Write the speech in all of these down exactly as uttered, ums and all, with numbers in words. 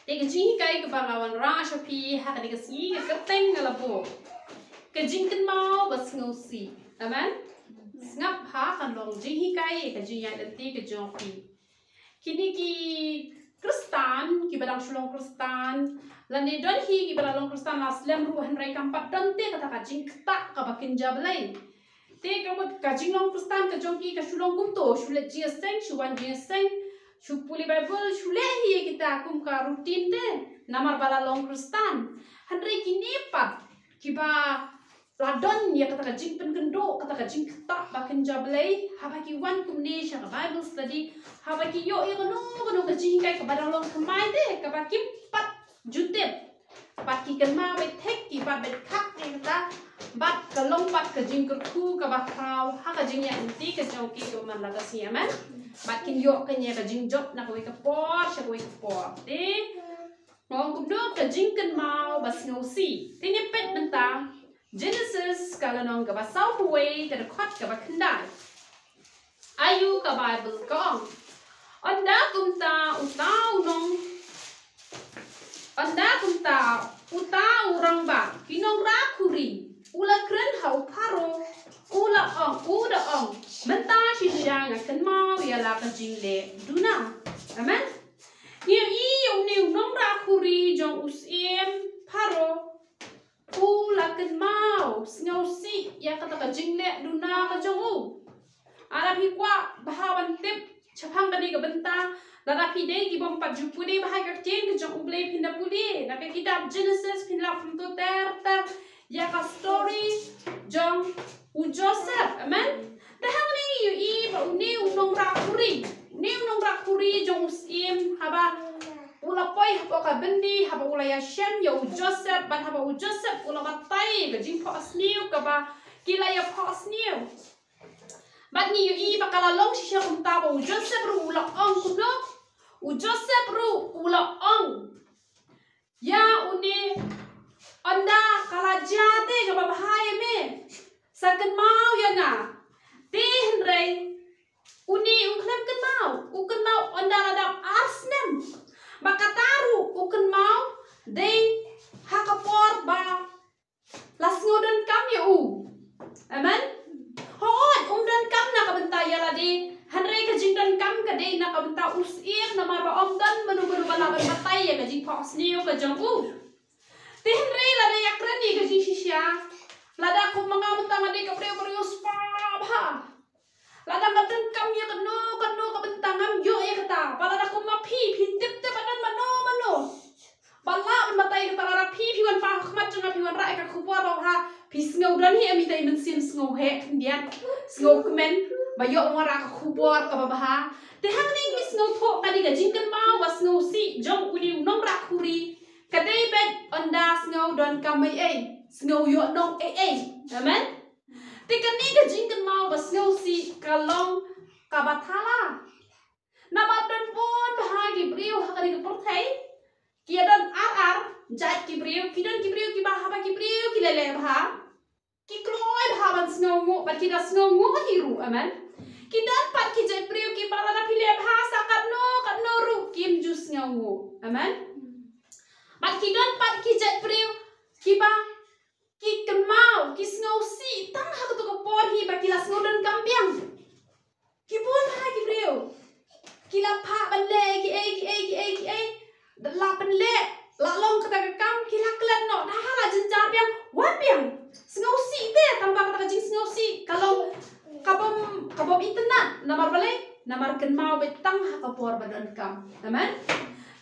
Te ka jinghikai kaba nga wanrah sha phi ha kane ka sngi ka kyrteng nga la buh, ka jingkynmaw ba sngewsih. Amen. Sngap ha ka long jinghikai ka jingïaid lynti ka jong phi. Kine ki Khristan kiba dang shu long Khristan, lane don hi kiba la long Khristan la slem ruh, hynrei kam pat don te kata ka jingktah kaba kynja Blei. Te ka mut ka jinglong Khristan ka jong ki ka shu long kumto, shu leit jingïaseng, shu wan jingïaseng, shu pule Baibl, shu leh hi ïa kita kum ka routine te namar ba la long Khristan. Hynrei kine pat kiba la don ïa kata ka jingpynkynduh, kata ka jingktah ba kynja Blei, haba ki wan kumne sha ka Bible study, haba ki ïoh ïa kano kano ka jinghikai kaba dang long thymmai te, kaba kim pat ju tip, bad ki kynmaw beit thik, ki pat beit khak ïa kata, bad ka long pat ka jingkyrkhu kaba khraw ha ka jingïaid lynti ka jong ki kaba man la ka sngi. Amen. Bad kin ïoh kane ka jingjop na kawei ka por sha kawei ka por. Te nga ong kumno ka jingkynmaw ba sngewsih. Te ngin peit mynta Genesis ka lynnong kaba sawphew wei, ka dkhot kaba khyndai. Ayu ka Bible ka ong, ynda kumta uta u nong, ynda kumta uta u rangbah ki nongrah khuri u la kren ha u Pharaoh, u la ong, u da ong, mynta shisha nga kynmaw ïa la ka jingleh duna. Amen. Ngi ïohi ïa une u nongrah khuri jong u syiem Pharaoh, u la kynmaw sngewsih ïa kata ka jingleh duna ka jong u. Lada phi kwah bha ban tip shaphang kane ka bynta, lada phi dei ki bym pat ju pule bha ïa ka ktien ka jong U Blei, phin da pule na ka kitab Genesis, phin lah pynto ter ter ïa ka story jong u Joseph. Amen. Te hangne ngi ïohi ba une u nongrah khuri, une u nongrah khuri jong u syiem, haba u la poi hapoh ka byndi, haba u la ïashem ïa u Joseph, bad haba u Joseph u la batai ka jingphohsniew kaba ki la ïaphohsniew. Bad ngi ïohi ba ka la long shisha kumta, ba u Joseph ruh u la ong kumno? U Joseph ruh u la ong ïa une, ynda ka la jia te kaba bha ïa me, sa kynmaw ïa nga. Te hynrei une um khlem kynmaw, u kynmaw ynda la dap ar snem. Ba kata ruh u kynmaw dei ha ka por ba la sngew donkam ïa u. Amen. Hooid, um donkam na ka bynta ïa lade, hynrei ka jingdonkam ka dei na ka bynta u syiem, namar ba ym don mano mano ba lah ban batai ïa ka jingphohsniew ka jong u. Te hynrei lada ïakren ïa ka jingshisha, lada kum ma nga mynta nga dei ka briew ka riewspah bha, lada nga donkam ïa kano kano ka bynta ngam ïoh ïa kata. Ba lada kum ma phi, phi tip te ba don mano mano ba lah ban batai ïa kata, lada phi, phi wan paw ha khmat jong nga, phi wanrah ïa ka khubor ba bha, phi sngew don hi em ita i mynsiem sngewheh khyndiat, sngewkmen, ba ïoh wanrah ka khubor kaba bha. Te hangne ngi sngewthuh kane ka jingkynmaw ba sngewsih jong une u nongrah khuri ka dei beit ynda sngew donkam ei ei, sngew ïoh nong ei ei. Amen. Te kane ka jingkynmaw ba sngewsih ka long kaba thala. Namar don bun bha ki briew ha kane ka pyrthei, ki ïa don ar ar jait ki briew, ki don ki briew kiba haba ki briew ki leh leh bha, ki kloi bha ban sngewnguh, bad ki da sngewnguh hi ruh, amen. Ki don pat ki jait briew kiba lada phi leh bha sa katno katno ruh kim ju sngewnguh, amen. Bad ki don pat ki jait briew kiba ki kynmaw, ki sngewsih tang ha kato ka por hi ba ki la sngew donkam biang. Ki bun bha ki briew, ki la phah ban leh kiei kiei kiei kiei, la pynleh, la long kata ka kam, ki la klet noh, da ha la jynjar biang, wan biang. Sngewsih te, tang ba kata ka jingsngewsih ka long ka bym, ka bym itynnad. Namar balei? Namar kynmaw beit tang ha ka por ba donkam. Amen.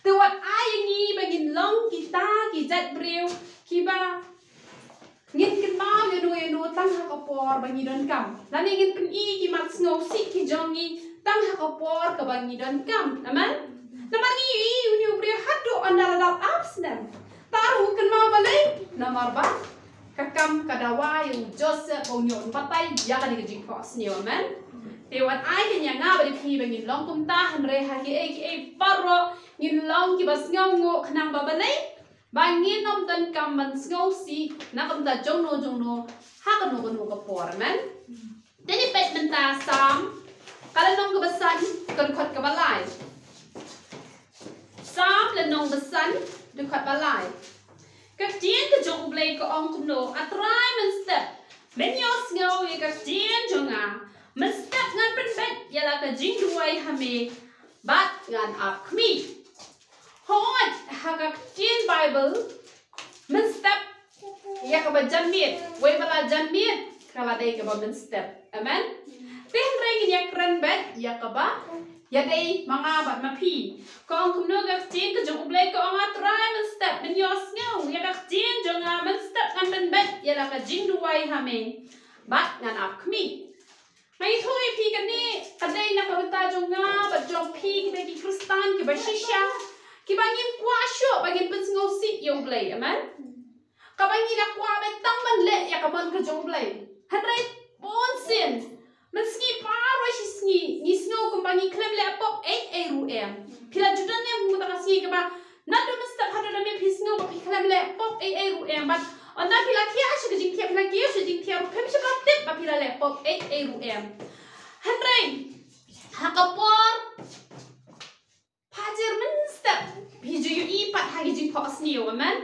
Te wat ai ïa ngi ba ngin long kita ki jait briew kiba ngin kynmaw ïa no ïa no tang ha ka por ba ngi donkam, lane ngin pyni ki mat sngewsih ki jong ngi tang ha ka por kaba ngi donkam. Amen. Namar ngi ïohi une u briew haduh ynda la dap ar snem, tang ruh u kynmaw balei? Namar ba ka kam ka dawa ïa u Joseph ba un ïoh ban batai ïa kane ka jingphohsniew. Amen. Te wat ai ïa nga bad ïa phi ba ngin long kumta, hynrei ha kiei kiei baroh ngin long kiba sngewnguh, khnang ba balei? Ba ngin ym donkam ban sngewsih na ka bynta jong no jong no ha kano kano ka por. Amen. Te ngin peit mynta Salm ka lynnong kaba san, ka dkhot kaba lai. Salm Nongbasan, dkhot ba lai. Ka ktien ka jong U Blei ka ong kumno, A Trai mynstep men ïohsngew ïa ka ktien jong nga, mynstep ngan pynbeit ïa la ka jingduwai ha me, bad ngan ap khmih. Hooid, ha ka ktien Baibl, mynstep ïa kaba janmiet, wei ba la janmiet ka la dei kaba mynstep. Amen. Te hynrei ngin ïa kren beit ïa kaba ïadei ma nga bad ma phi. Ka ong kumno ka ktien ka jong U Blei, ka ong, A Trai mynstep men ïohsngew ïa ka ktien jong nga, mynstep ngan pynbeit ïa la ka jingduwai ha me, bad ngan ap khmih. Nga ïathuh ïa phi kane ka dei na ka bynta jong nga bad jong phi, kita ki Khristan kiba shisha, kiba ngim kwah shuh ba ngin pynsngewsih ïa U Blei. Amen. Kaba ngi la kwah beit tang ban leh ïa ka mon ka jong U Blei. Hynrei bunsien, mynsngi baroh shi sngi ngi sngew kumba ngi khlem leh pop ei ei ruh em. Phi la ju don ne em kata ka sngi kaba naduh mynstep haduh mynmiet phi sngew ba phi khlem leh pop ei ei ruh em, bad ynda phi la thiah sha ka jingthiah, phi la kiew sha ka jingthiah ruh phim shym la tip ba phi la leh pop ei ei ruh em. Hynrei ha ka por phajir mynstep phi ju ïohi pat ha ka jingphohsniew. Amen.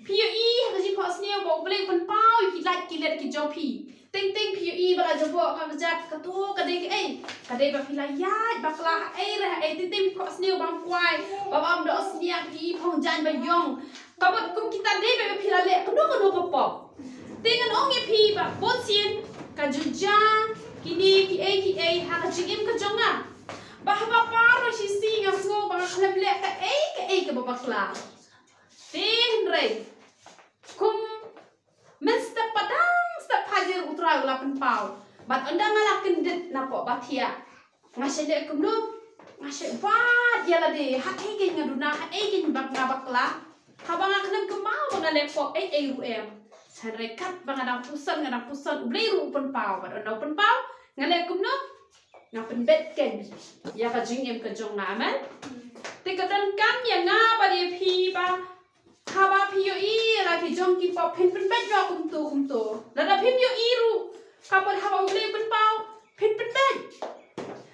Phi ïohi ha ka jingphohsniew ba U Blei u pynpaw ïa ki lait ki let ki jong phi. Teng teng phi ïohi ba la jaboh ka kjat, kato ka dei kaei? Ka dei ba phi la ïaid bakla ha ei re ha ei. Teng teng phi phohsniew bam kwai, ba bam dohsniang, phi phong jaiñ ba ïong. Ka mut kum kita dei ba phi la leh kano kano ka pop. Te ngan ong ïa phi ba bunsien ka ju jia kine kiei kiei ha ka jingim ka jong nga, ba haba baroh shi sngi nga sngew ba nga khlem leh kaei kaei kaba bakla. Te hynrei kum mynstep pat dang step phajir U Trai u la pynpaw. Bad ynda nga la kyndit napoh ba thiah, nga shu leh kumno? Nga shu wad ïa lade, ha ei keiñ nga duna, ha ei keiñ bak nga bakla. Haba nga khlem kynmaw ba nga leh pop ei ei ruh em. Hynrei katba nga dang puson, nga dang puson, U Blei ruh u pynpaw. Bad ynda u pynpaw, nga leh kumno? Nga pynbeit keiñ ïa ka jingim ka jong nga. Amen. Te ka donkam ïa nga bad ïa phi ba haba phi ïohi ïa la ki jong ki pop phin pynbeit noh kumto kumto. Lada phim ïohi ruh, ka mut haba U Blei u pynpaw phin pynbeit.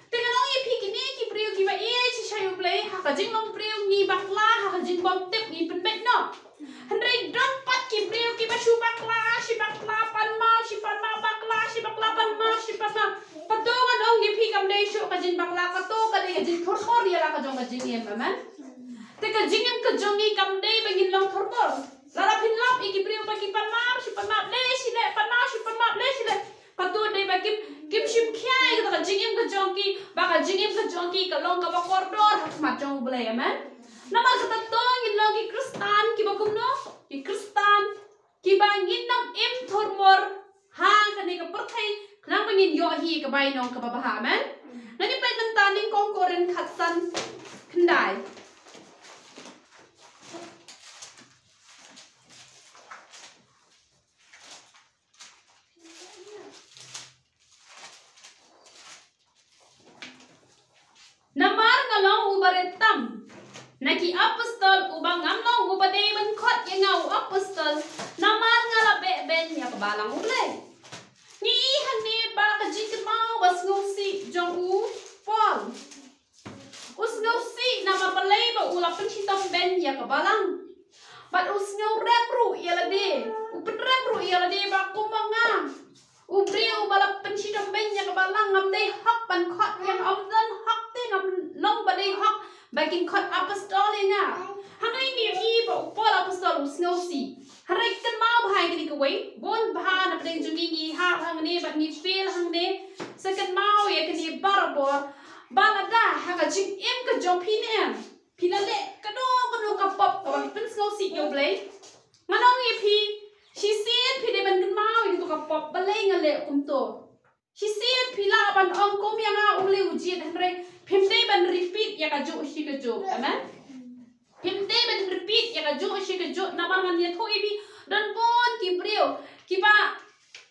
Te ngan ong ïa phi, kine ki briew kiba ïeit shisha ïa U Blei, ha ka jinglong briew ngi bakla, ha ka jingbymtip ngi pynbeit noh. Hynrei don pat ki briew kiba shu bakla shi bakla, pan maw shi pan maw, bakla shi bakla, pan maw shi pan maw. Pat to ngan ong ïa phi, kam dei shuh ka jingbakla, kato ka dei ka jingthurmur ïa la ka jong ka jingim. Amen. Te ka jingim ka jong ngi kam dei ba ngin long thurmur. Lada phin lap ïa ki briew ba ki pan map shi pan map leh shi leh, pan map shi pan map leh shi leh, kato dei ba kim, kim shim khia ïa kata ka jingim ka jong ki, ba ka jingim ka jong ki ka long kaba kordor ha khmat jong U Blei. Amen. Namar kata to ngin long ki Khristan kiba kumno? Ki Khristan kiba ngin ym im thurmur ha kane ka pyrthei, khnang ba ngin ïoh hi ka bainong kaba bha. Amen. Ngan ïa peit mynta nyngkong Korinth khatsan khyndai. Namar nga long u barit tam na ki apostol, uba ngam long uba dei ban khot ïa nga u apostol, namar nga la beh beiñ ïa ka balang U Blei. Ngi i hangne ba ka jingkynmaw ba sngewsih jong u Paul. U sngewsih namar balei ba u la pynshitom beiñ ïa ka balang. Bad u sngewrem ruh ïa lade, u pynrem ruh ïa lade ba kumba nga, u briew uba la pynshitom beiñ ïa ka balang, ngam dei hok ban khot ïa, ngam don hok te, ngam long ba dei hok ba kin khot apostol ïa nga. Hangne ngi i ba u Paul apostol u sngewsih. Hynrei kynmaw bha ïa kane kawei, bun bha na pdeng jong ngi ngi hap hangne bad ngi feel hangne. Sa kynmaw ïa kane barabor, ba lada ha ka jingim ka jong phi ne em phi la leh kano kano ka pop kaba pynsngewsih ïa U Blei, ngan ong ïa phi, shisien phi dei ban kynmaw ïa kato ka pop, balei nga leh kumto. Shisien phi lah ban ong kum ïa nga U Blei u jied, hynrei phim dei ban repeat ïa kajuh shi kajuh. Amen. Phim dei ban repeat ïa kajuh shi kajuh, namar ngan ïathuh ïa phi, don bun ki briew kiba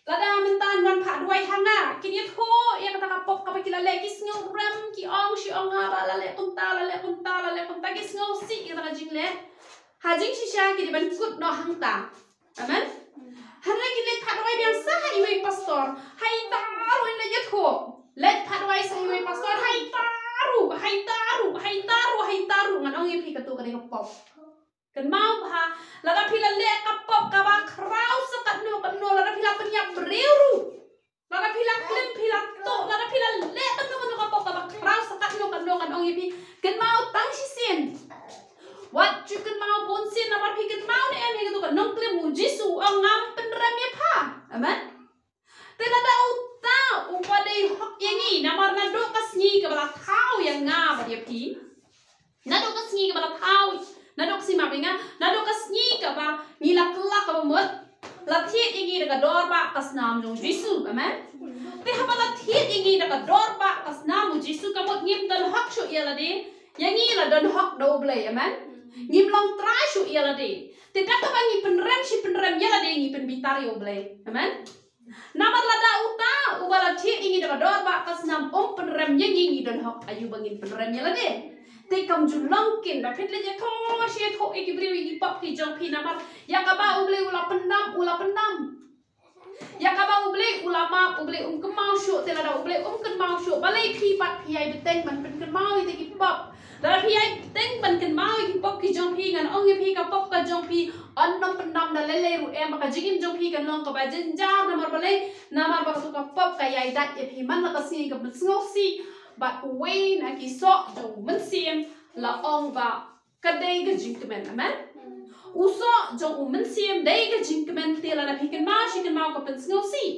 lada mynta wan phah duwai ha nga, kin ïathuh ïa kata ka pop kaba ki la leh, ki sngewrem, ki ong shi ong ha ba la leh kumta, la leh kumta, la leh kumta, ki sngewsih ïa kata ka jingleh. Ha jingshisha ki dei ban kut noh hangta. Amen. Hynrei ki leit phah duwai biang sa ha iwei i pastor. Ha ita ruh in leit ïathuh. Leit phah duwai sa ha iwei i pastor. Ha ita ruh, bahai ta ruh, bahai ta ruh, bahai ta ruh, ngan ong ïa phi kato ka dei ka pop. Kynmaw bha, lada phi la leh ka pop kaba khraw sa katno katno, lada phi la pynïap briew ruh. Lada phi la klim, phi la toh, lada phi la leh katno katno ka pop kaba khraw sa katno katno, ngan ong ïa phi, kynmaw tang shisien. Wat ju kynmaw bunsien, namar phi kynmaw ne em ïa kato ka nongklim, u Jisu u ong ngam pynrem ïa pha. Amen. Te lada uta uba dei hok ïa ngi, namar naduh ka sngi kaba la thaw ïa nga bad ïa phi. Naduh ka sngi kaba la thaw, naduh ka sngi, map ïa nga, naduh ka sngi kaba ngi la kylla kaba mut, la thied ïa ngi da ka dor ba ka snam jong u Jisu. Amen. Te haba la thied ïa ngi da ka dor ba ka snam u Jisu, ka mut ngim don hok shuh ïa lade, ïa ngi la don hok da U Blei. Amen. Ngim long trai shuh ïa lade. Te da kaba ngi pynrem shi pynrem ïa lade, ngi pynbitar ïa U Blei. Amen. Namar lada uta uba la thied ïa ngi da ka dor ba ka snam um pynrem ïa ngi, ngi don hok aïu ba ngin pynrem ïa lade. Te kam ju long kin ba phi leit ïathoh shi ïathoh ïa ki briew ïa ki pop ki jong phi, namar ïa kaba U Blei u la pyndam, u la pyndam. Ïa kaba U Blei u la map, U Blei um kynmaw shuh. Te lada U Blei um kynmaw shuh, balei phi pat phi ïai bteng ban pynkynmaw ïa ki pop? Lada phi ïai bteng ban kynmaw ïa ki pop ki jong phi, ngan ong ïa phi, ka pop ka jong phi yn ym pyndam da lei lei ruh em, ba ka jingim jong phi kan long kaba jynjar. Namar balei? Namar ba kato ka pop ka ïai dait ïa phi man la ka sngi ka pynsngewsih. Bad uwei na ki soh jong u Mynsiem la ong ba ka dei ka jingkmen. Amen. U soh jong u Mynsiem dei ka jingkmen. Te lada phi kynmaw shi kynmaw ka pynsngewsih,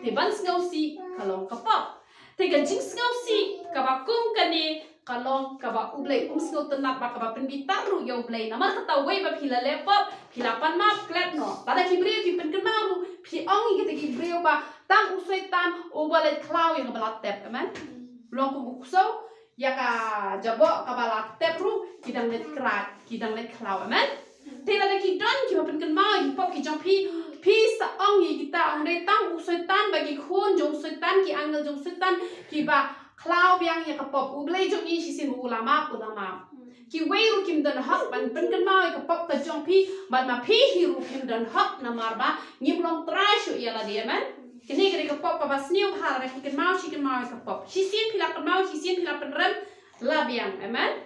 te ban sngewsih ka long ka pop. Te ka jingsngewsih kaba kum kane ka long kaba U Blei um sngewtynnat bad kaba pynbitar ruh ïa U Blei. Namar kata, uwei ba phi la leh pop, phi la pan map, klet noh. Lada ki briew ki pynkynmaw ruh, phi ong ïa kita ki briew ba tang u Soitan uba leit khlaw ïa kaba la tep. Amen. Long kum u ksew, ïa ka jaboh kaba la tep ruh ki dang leit kra-, ki dang leit khlaw. Amen. Te lada ki don kiba pynkynmaw ïa ki pop ki jong phi, phi sa ong ïa kita, hynrei tang u Soitan bad ki khun jong u Soitan, ki angel jong u Soitan kiba khlaw biang ïa ka pop. U Blei jong ngi shisien u la map, u la map. Kiwei ruh kim don hok ban pynkynmaw ïa ka pop ka jong phi, bad ma phi hi ruh phim don hok namar ba ngim long trai shuh ïa lade. Amen. Kane ka dei ka pop kaba sniew bha, lada phi kynmaw shi kynmaw ïa ka pop. Shisien phi la kynmaw, shisien phi la pynrem, la biang. Amen.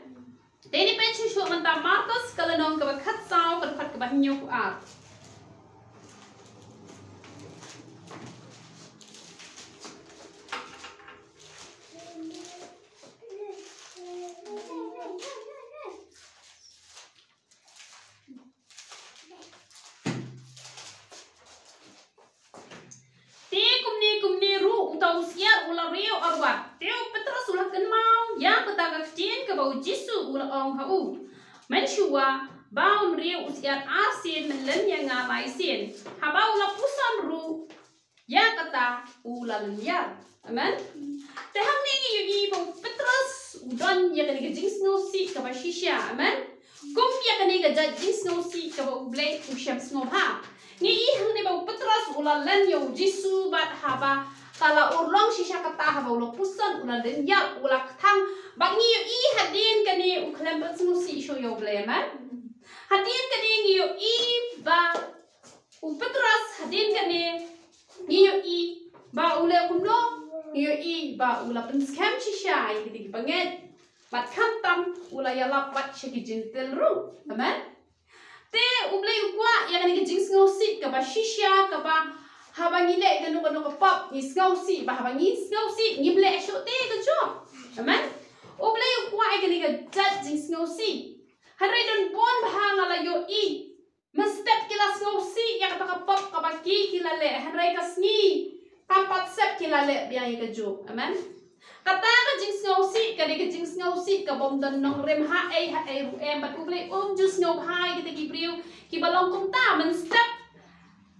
Te ngin peit shuh shuh mynta, Markos ka lynnong kaba khatsaw, ka dkhot kaba hynñiew phew ar. Te kumne kumne ruh uta u syiar u la riew arwat. Te u Petros u la kynmaw ïa kata ka ktien kaba u Jisu u la ong ha u, mynshuwa ba un riew u syiar arsien, men len ïa nga laisien. Haba u la puson ruh ïa kata u la len ïar. Amen. Te hangne ngi ïohi ba u Petros u don ïa kane ka jingsngewsih kaba shisha. Amen. Kum ïa kane ka jait jingsngewsih kaba U Blei u shem sngewbha. Ngi ïohi hangne ba u Petros u la len ïa u Jisu bad haba ka la urlong shisha kata, haba u la puson u la len ïar, u la kthang. Bad ngi ïohi hadien kane u khlem pat sngewsih shuh ïa U Blei. Amen. Hadien kane ngi ïohi ba u Petros, hadien kane ngi ïohi ba u leh kumno? Ngi ïohi ba u la pynskhem shisha ïa kita kiba ngeit. Bad khamtam u la ïalap bad sha ki Jentil ruh. Amen. Te U Blei u kwah ïa kane ka jingsngewsih kaba shisha, kaba haba ngi leh kano kano ka pop ngi sngewsih, ba haba ngi sngewsih ngim leh shuh te kajuh. Amen. U Blei u kwah ïa kane ka jait jingsngewsih. Hynrei don bun bha nga la ïohi mynstep ki la sngewsih ïa kata ka pop kaba ki, ki la leh, hynrei ka sngi kam pat sep ki la leh biang ïa kajuh. Amen. Kata ka jingsngewsih ka dei ka jingsngewsih kabym don nongrim ha ei ha ei ruh em, bad U Blei um ju sngewbha ïa kita ki briew kiba long kumta. Mynstep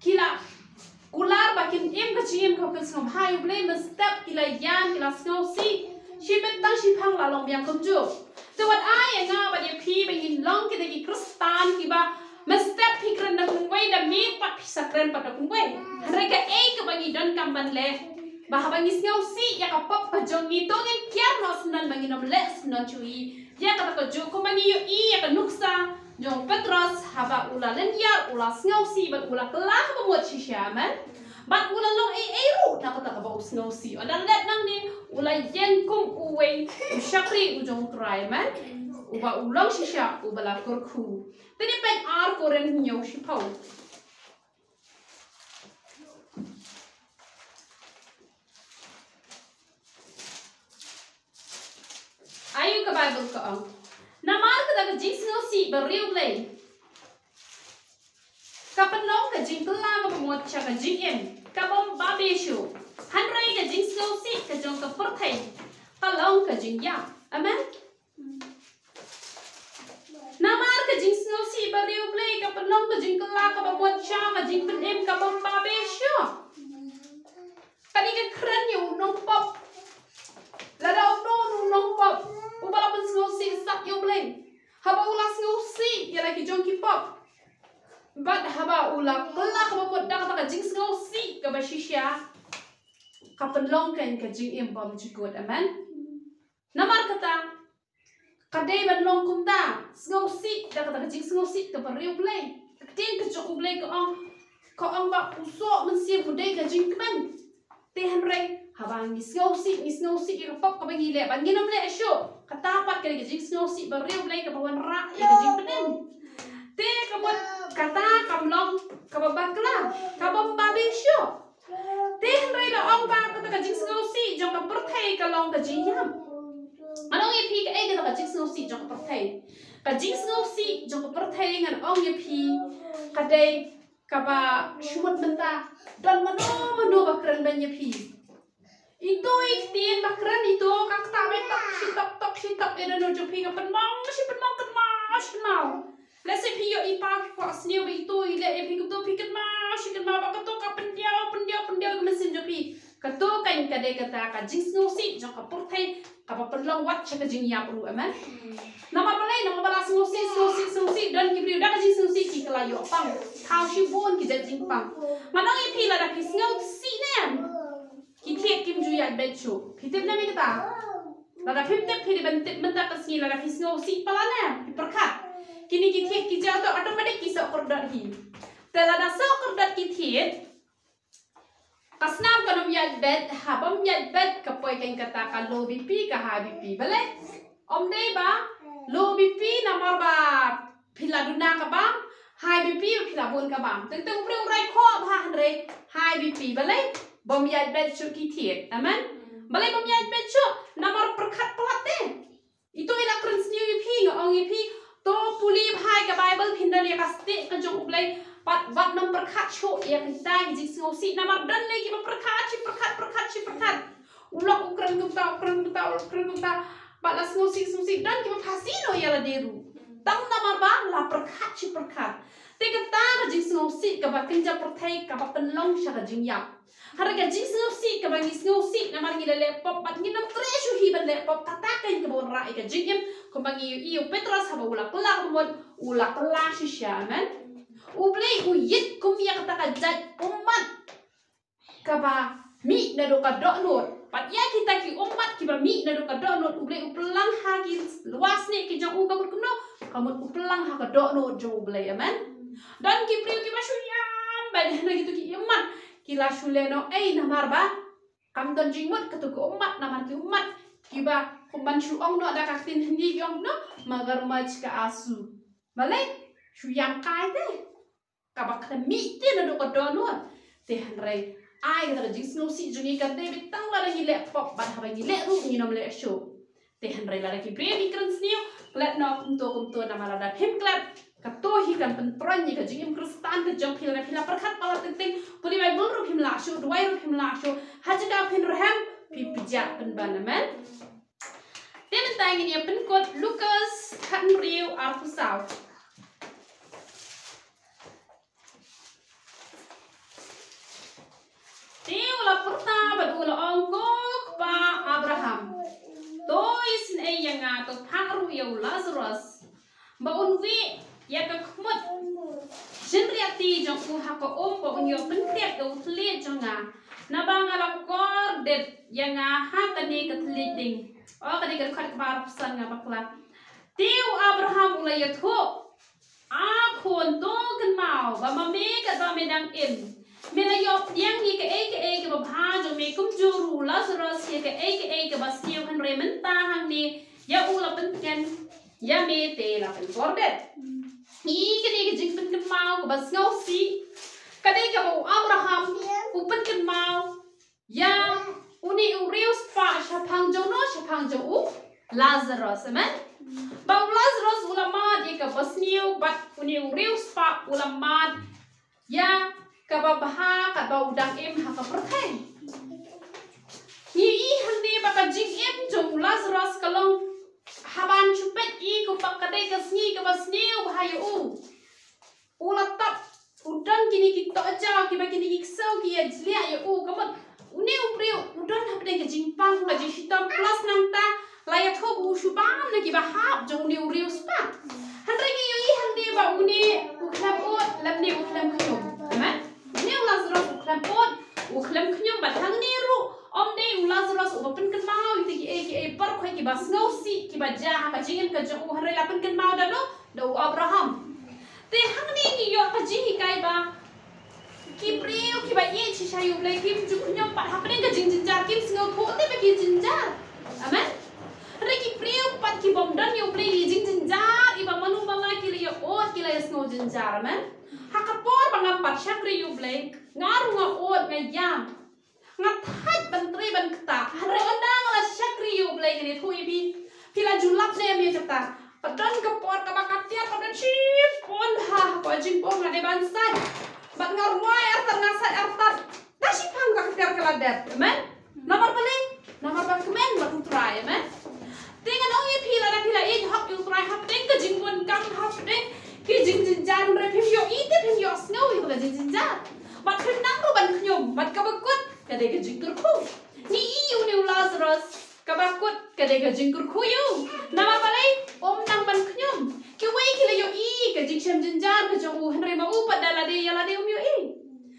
ki la kular ba kin im ka jingim kaba pynsngewbha ïa U Blei, mynstep ki la ïam, ki la sngewsih. Shibit tang shiphang la long biang kumjuh. Te wat ai ïa nga bad ïa phi ba ngin long kita ki Khristan kiba mynstep phi kren da kumwei, da miet pat phi sa kren pat da kumwei. Hynrei kaei kaba ngi donkam ban leh, ba haba ngi sngewsih ïa ka pop ka jong ngi, to ngin kiar noh syndon, ba ngin ym leh syndon shuh ïa kata kajuh. Kumba ngi ïohi ïa ka nuksa jong u Petros, haba u la len ïar, u la sngewsih bad u la kylla kaba mut shisha. Amen. Bad u la long ei ei ruh na kata kaba u sngewsih. Ynda la dep nangne, u la ïeng kum uwei u shakri u jong U Trai, amen. Uba u long shisha uba la kyrkhu. Te ngin peit ar Korinth hynñiew shiphew. Aiu ka Baibl ka ong? Namar kata ka jingsngewsih ba riewblei ka pynlong ka jingkylla kaba mut sha ka jingim kabym babe shuh. Hynrei ka jingsngewsih ka jong ka pyrthei ka long ka jingïap. Amen. Namar ka jingsngewsih ba riewblei ka pynlong ka jingkylla kaba mut sha ka jingpynim kabym babe shuh. Kane ka kren ïa u nongpop. Lada uno uno u nongpop uba la pynsngewsih sat ïa U Blei, haba u la sngewsih ïa la ki jong ki pop, bad haba u la kylla kaba mut da kata ka jingsngewsih kaba shisha, ka pynlong ka jingim bymjukut. Amen. Namar kata, ka dei ban long kumta, sngewsih da kata ka jingsngewsih kaba riewblei. Ka ktien ka jong U Blei ka ong, ka ong ba u soh mynsiem u dei ka jingkmen. Te hynrei haba ngi sngewsih, ngi sngewsih ïa ka pop kaba ngi leh, ba ngin ym leh shuh, kata pat ka dei ka jingsngewsih ba riewblei kaba wanrah ïa ka jingpynim. Te ka mut kata kam long kaba bakla, kabym babe shuh. Te hynrei la ong ba kata ka jingsngewsih jong ka pyrthei ka long ka jingïap. Ngan ong ïa phi kaei kata ka jingsngewsih jong ka pyrthei. Ka jingsngewsih jong ka pyrthei ngan ong ïa phi ka dei kaba shu mut mynta don mano mano ba kren beiñ ïa phi. Ito i ktien ba kren ito ka ktah beit tok shi tok tok shi tok ïa don jong phi ka pynmong shi pynmong kynmaw shi kynmaw. Lehse phi ïoh i pa phi kwah sniew ba ito i leh ïa phi kumto phi kynmaw shi kynmaw ba kato ka pyndiaw pyndiaw pyndiaw ka mynsiem jong phi. Kato kan ka dei kata ka jingsngewsih jong ka pyrthei kaba pynlong wat sha ka jingïap ruh, amen. Namar balei? Namar ba la sngewsih sngewsih sngewsih don ki briew da ka jingsngewsih ki kylla ïoh pang. Thaw shibun ki jait jingpang. Ngan ong ïa phi lada phi sngewsih ne em, ki thied kim ju ïaid beit shuh. Phi tip ne em ïa kata? Lada phim tip phi dei ban tip mynta ka sngi lada phi sngewsih palat ne em, phi pyrkhat. Kine ki thied ki jaw to automatic ki soh kordot hi. Te lada soh kordot ki thied, ka snam kan ym ïaid beit, ha bym ïaid beit ka poi kein kata ka low B P ka high B P. Balei? Ym dei ba low B P namar ba phi la duna ka bam, high B P ba phi la bun ka bam. Teng teng u briew u rai khoh bha hynrei high B P. Balei? Bym ïaid beit shuh ki thied. Amen. Balei bym ïaid beit shuh? Namar pyrkhat palat te. Ito i la kren sniew ïa phi, nga ong ïa phi, to pule bha ïa ka Baibl, phin don ïa ka stieh ka jong U Blei. Pat wat nym pyrkhat shuh ïa kita ki jingsngewsih namar don ne kiba pyrkhat shi pyrkhat pyrkhat shi pyrkhat. U lok u kren kumta, u kren kumta, u kren kumta. Bad la sngewsih sngewsih don kiba phasi noh ïa lade ruh. Tang namar ba la pyrkhat shi pyrkhat. Te kata ka jingsngewsih kaba kynja pyrthei kaba pynlong sha ka jingïap. Hynrei ka jingsngewsih kaba ngi sngewsih namar ngi la leh pop bad ngim treh shuh hi ban leh pop, kata kein kaba wanrah ïa ka jingim. Kumba ngi ïohi ïa u Petros haba u la kylla ka mut, u la kylla shisha, amen. U Blei u ïeit kum ïa kata ka jait ummat kaba mih naduh ka dohnud. Bad ïa kita ki ummat kiba mih naduh ka dohnud, U Blei u pynlang ha ki lwa snieh ki jong u ka mut kumno? Ka mut u pynlang ha ka dohnud jong U Blei, amen. Don ki briew kiba shu ïam bad hynrei kito ki ummat ki la shu leh noh ei namar ba kam don jingmut kato ka ummat namar ki ummat kiba kum ban shu ong noh da ka ktien Hindi ki ong noh magarmach ka aansu. Balei? Shu ïam kai te. Kaba khlem mih te naduh ka dohnud. Te hynrei ai kata ka jingsngewsih jong ngi kan dei beit tang lada ngi leh pop bad haba ngi leh ruh ngin ym leh shuh. Te hynrei lada ki briew ki kren sniew, klet noh kumto kumto namar lada phim klet, kato hi kan pyntroiñ ïa ka jingim Khristan ka jong phi lada phi la pyrkhat palat teng teng, pule Baibl ruh phim lah shuh, duwai ruh phim lah shuh, ha jaka phin rhem, phi pjah pynban, amen. Te mynta ngin ïa pynkut Lukas khathynriew arphew saw. Te u la pyrta bad u la ong, ko kpa Abraham, to isynei ïa nga, to phah ruh ïa u Lasaros ba un wieh ïa ka khmut jynriah ti jong u ha ka um ba un ïoh pyntep ïa u thylliej jong nga, naba nga la kordit ïa nga ha kane ka thylliej ding. O, kane ka dkhot kaba arphew san nga bakla. Te u Abraham u la ïathuh, a khun, to kynmaw ba ma me katba me dang im, Me la ïoh pdiang ïa kaei kaei kaba bha jong me, kumjuh ruh u Lazarus ïa kaei kaei kaba sniew, hynrei mynta hangne ïa u la pynken, ïa me te la pynkordit. Ïa kane ka jingpynkynmaw kaba sngewsih ka dei kaba u Abraham u pynkynmaw ïa une u riewspah shaphang jong no, shaphang jong u Lazarus, amen. Ba u Lazarus u la mad ïa kaba sniew, bad une u riewspah u la mad ïa kaba bha, kaba u dang im ha ka pyrthei. Ngi i hangne ba ka jingim jong u Lazarus ka long haban shu peit i kumba ka dei ka sngi kaba sniew bha ïa u. U la tap, u don kine ki tohjaw kiba kine ki ksew ki ïa jliah ïa u, ka mut une u briew u don hapdeng ka jingpang, ka jingshitom, plus nangta la ïathuh ba u shu bam na kiba hap jong une u riewspah. Hynrei ngi ïohi hangne ba une u khlem ud lymne u khlem khñium. Amen. Une u Lazarus u khlem ud, u khlem khñium, bad hangne ruh ym dei u Lazarus uba pynkynmaw ïa kiei kiei baroh kiba sngewsih kiba jia ha ka jingim ka jong u, hynrei la pynkynmaw da no, da u Abraham. Te hangne ngi ïoh ka jinghikai ba ki briew kiba ïeit shisha ïa U Blei kim ju khñium pat hapdeng ka jingjynjar, kim sngewthuh te ba ki jynjar. Amen. Hynrei ki briew pat ki bym don ïa U Blei, ki jingjynjar, iba mano mala ki la ïa ud, ki la ïa sngew jynjar. Amen. Ha ka por ba ngam pat shakri ïa U Blei, nga ruh nga ud, nga ïam. Nga thait ban trei ban ktah. Hynrei ynda nga la shakri ïa U Blei, ngan ïathuh ïa phi. Phi la ju lap ne em ïa kata? Ka don ka por kaba ka tiar ka don shibun ha ka jingbun, nga dei ban sait. Bad nga rwai artat, nga sait artat. Da shiphang ka tiar ka la dep. Amen. Namar balei? Namar ba kmen bad U Trai. Amen. Te ngan ong ïa phi, lada phi la ïeit hok ïa U Trai hapdeng ka jingbun, kam hapdeng ki jingjynjar, hynrei phim ïohi te phim ïohsngew ïa ka jingjynjar. Bad phim nang ruh ban khñium, bad kaba kut ka dei ka jingkyrkhu. Ngi i une u Lazarus, kaba kut ka dei ka jingkyrkhu ïa u. Namar balei? Um nang ban khñium. Kiwei ki la ïohi ka jingshem jynjar ka jong u, hynrei ma u pat da lade ïa lade um ïohi.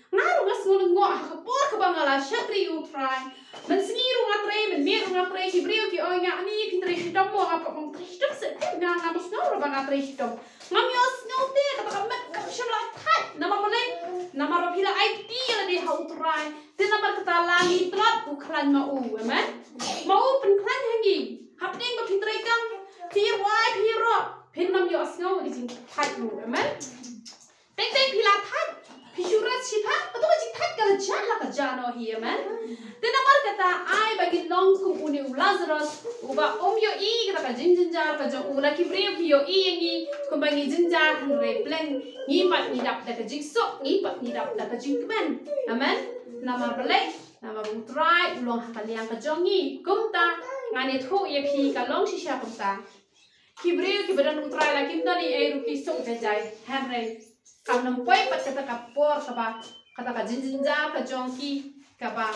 Nga ruh nga sngew lyngngoh ha ka por kaba nga la shakri ïa U Trai. Mynsngi ruh nga trei, mynmiet ruh nga trei, ki briew ki ong ïa nga, "Ani, phi trei shitom mo?" Nga pat ong, "Trei shitom seh, nga ngam sngew ruh ba nga trei shitom." Ngam ïohsngew te, kata ka met kam shym la thait. Namar balei? Namar ba phi la aiti ïa lade ha U Trai. Te namar kata la ngi tlot u khlaiñ ma u, amen. Ma u pynkhlaiñ ha ngi. Hapdeng ba phi trei kam, phi rwai, phi rok, phin ym ïohsngew ïa ka jingthait u, amen. Teng teng phi la thait, phi shu rat shiphang, hato ka jingthait ka la jah la ka jah noh hi, amen. Te namar kata ai ba ngin long kum une u Lazarus, uba um ïohi kata ka jingjynjar ka jong u, la ki briew ki ïohi ïa ngi kumba ngi jynjar, hynrei pleng ngi pat ngi dap da ka jingsuk, ngi pat ngi dap da ka jingkmen. Amen. Namar balei? Namar U Trai u long ha ka liang ka jong ngi. Kumta ngan ïathuh ïa phi, ka long shisha kumta. Ki briew kiba don U Trai la kim don ei ei ruh ki suk jai jai. Hynrei kam nang poi pat kata ka por kaba, kata ka jingjynjar ka jong ki, kaba,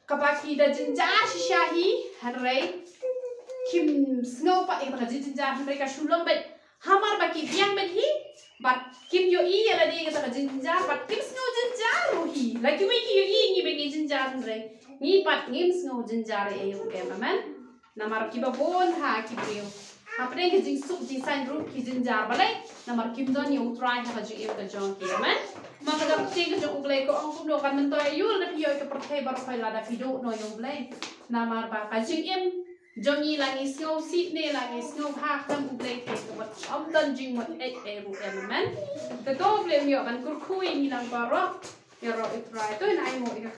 kaba ki da jynjar shisha hi, hynrei kim sngew pat ïa kata ka jingjynjar, hynrei ka shu long beit. Hamar ba ki biang beit hi, bad kim ïohi ïa lade ïa kata ka jingjynjar, bad kim sngew jynjar ruh hi. La kiwei ki ïohi ïa ngi ba ngi jynjar, hynrei ngi pat ngim sngew jynjar ei ei ruh em, amen. Namar kiba bun ha ki briew, hapdeng ka jingsuk jingsaiñ ruh ki jynjar. Balei? Namar kim don ïa U Trai ha ka jingim ka jong ki. Amen. Ma ka ktien ka jong U Blei ka ong kumno, kan myntoi aïu lada phi ïoh ïa ka pyrthei baroh, hynrei lada phi duh noh ïa U Blei? Namar ba ka jingim jong ngi, la ngi sngewsih ne la ngi sngewbha khlem U Blei te, ka mut ym don jingmut ei ei ruh em, amen. Te to U Blei un ïoh ban kyrkhu ïa ngi lang baroh. Ïaroh ïa U Trai. To ngin ai nguh ïa ka